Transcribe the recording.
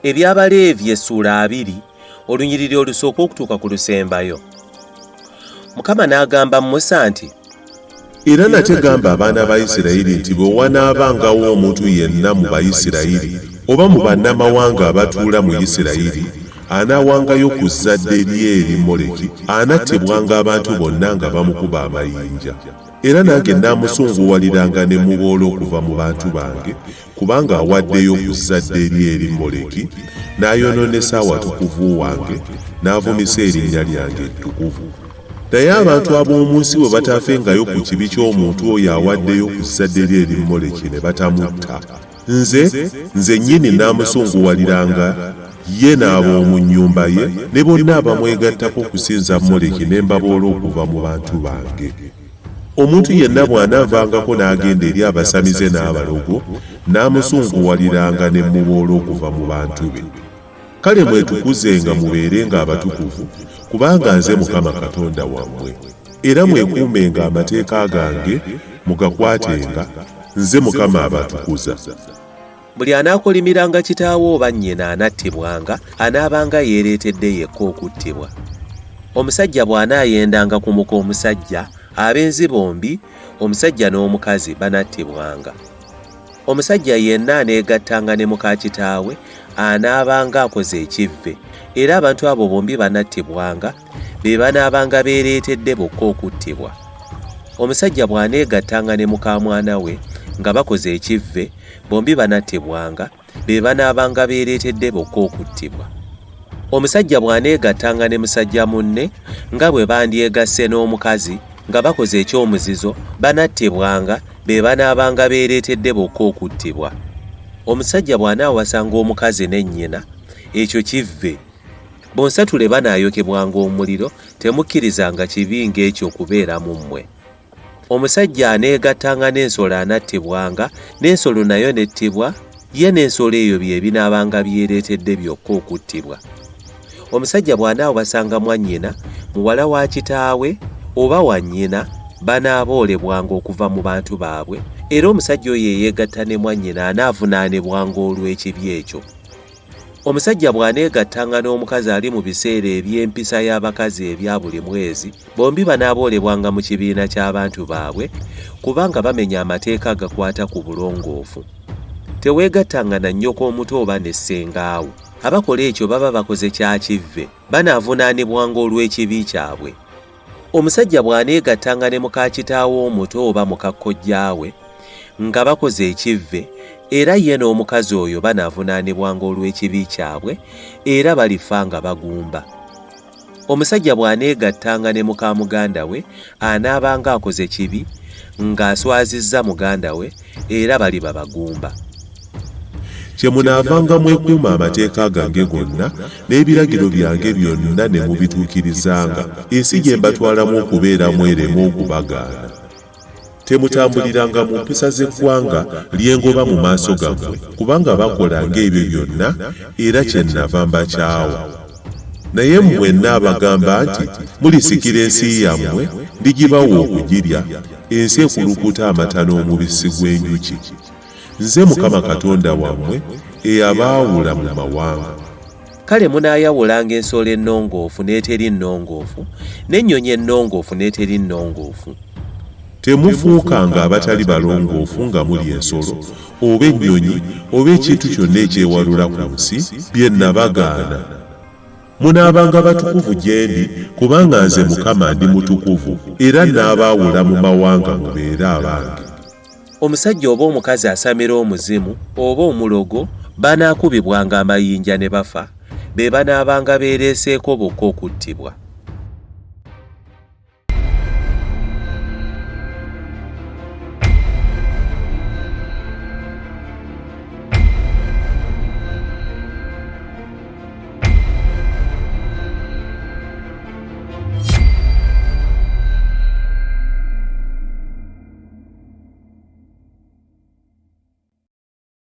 Eby'Abaleevi essuula 20, olunyiriri olusooka okutuuka ku lusembayo. Mukama n'agamba Musa nti, Era nate gamba abaana ba Isirayiri nti bwe wanaabangawo omuntu yenna mu Bayisirayiri oba mu bannamawanga abatuula mu Isirayiri anaawangayo ku zzadde lye eri Moleki, anattibwanga abantu bonna nga bamukuba amayinja. Era nange nnaamusunguwaliranga ne muboola okuva mu bantu bange, kubanga awaddeyo ku zzadde lye eri Moleki, n'ayonoonesa awatukuvu wange, n'avumisa erinnya lyange ettukuvu. Naye abantu ab'omu nsi bwe bataafengayo ku kibi ky'omuntu oyo awaddeyo ku zzadde lye eri Moleki ne batamutta, nze, nze nnyini nnaamusunguwaliranga ye n'ab'omu nnyumba ye ne bonna abamwegattako okusinza Moleki ne mbaboola okuva mu bantu bange. Omuntu yenna bw'anaavangako n'agenda eri abasamize n'abalogo, nnaamusunguwaliranga ne mmuboola okuva mu bantu be. Kale mwetukuzenga mubeerenga abatukuvu, kubanga nze Mukama Katonda wammwe. Era mwekuumenga amateeka gange, mugakwatenga, nze Mukama abatukuza. Buli anaakolimiranga kitaawe oba nnyina anattibwanga, anaabanga yeereetedde yekka okuttibwa. Omusajja bw'anaayendanga ku muka omusajja, abenzi bombi, omusajja n'omukazi, banattibwanga. Omusajja yenna aneegattanga ne muka kitaawe anaabanga akoze ekivve, era abantu abo bombi banattibwanga, be banaabanga beereetedde bokka okuttibwa. Omusajja bw'aneegattanga ne mukaamwana we nga bakoze ekivve, bombi banattibwanga, be banaabanga beereetedde bokka okuttibwa. Omusajja bw'aneegattanga ne musajja munne nga bwe bandyegasse n'omukazi nga bakoze eky'omuzizo, banattibwanga, be banaabanga beereetedde bokka okuttibwa. Omusajja bw'anaawasanga omukazi ne nnyina, ekyo kivve. Bonsatule banaayokebwanga omuliro, temukkirizanga kibi ng'ekyo kubeera mu mmwe. Omusajja aneegattanga n'ensolo anattibwanga, n'ensolo nayo n'ettibwa, ye n'ensolo eyo bye binaabanga byereetedde byokka okuttibwa. Omusajja bw'anaawasanga mwannyina, muwala wa kitaawe oba wa nnyina, banaaboolebwanga okuva mu bantu baabwe, era omusajja oyo eyeegatta ne mwannyina anaavunaanibwanga olw'ekibi ekyo. Omusajja bw'aneegattanga n'omukazi ali mu biseera eby'empisa y'abakazi ebya buli mwezi, bombi banaaboolebwanga mu kibiina ky'abantu baabwe, kubanga bamenya amateeka agakwata ku bulongoofu. Teweegattanga na nnyoko omuto oba ne ssengaawo. Abakola ekyo baba bakoze kya kivve, banaavunaanibwanga olw'ekibi kyabwe. Omusajja bw'aneegattanga ne muka kitaawe omuto oba muka kojjaawe nga bakoze ekivve, era ye n'omukazi oyo banaavunaanibwanga olw'ekibi kyabwe, era balifa nga bagumba. Omusajja bw'aneegattanga ne muka muganda we, anaabanga akoze kibi, ng'aswazizza muganda we, era baliba bagumba. Kyemunaavanga mwekuuma amateeka gange gonna n'ebiragiro byange byonna ne mubituukirizanga, ensi gye mbatwalamu okubeeramu ereme okubagaana. Temutambuliranga mu mpisa z'eggwanga lye ngoba mu maaso gammwe, kubanga bakola ng'ebyo byonna, era kyennava mbakyawa. Naye mmwe nnaabagamba nti, Mulisikira ensi yammwe, ndigibawa okugirya, ensi ekulukuta amata n'omubisi gw'enjuki. Nze Mukama Katonda wammwe eyabaawula mu mawanga. Kale munaayawulanga ensolo ennongoofu n'eteri nnongoofu, n'ennyonyi ennongoofu n'eteri nnongoofu. Temufuukanga abatali balongoofu nga mulya ensolo, oba ennyonyi, oba ekintu kyonna ekyewalula ku nsi, bye nabagaana. Munaabanga batukuvu gye ndi, kubanga nze Mukama ndi mutukuvu, era nnaabaawula mu mawanga mubeere abange. Omusajja oba omukazi asamira omuzimu oba omulogo banaakubibwanga amayinja ne bafa, be banaabanga beereeseeko bokka okuttibwa.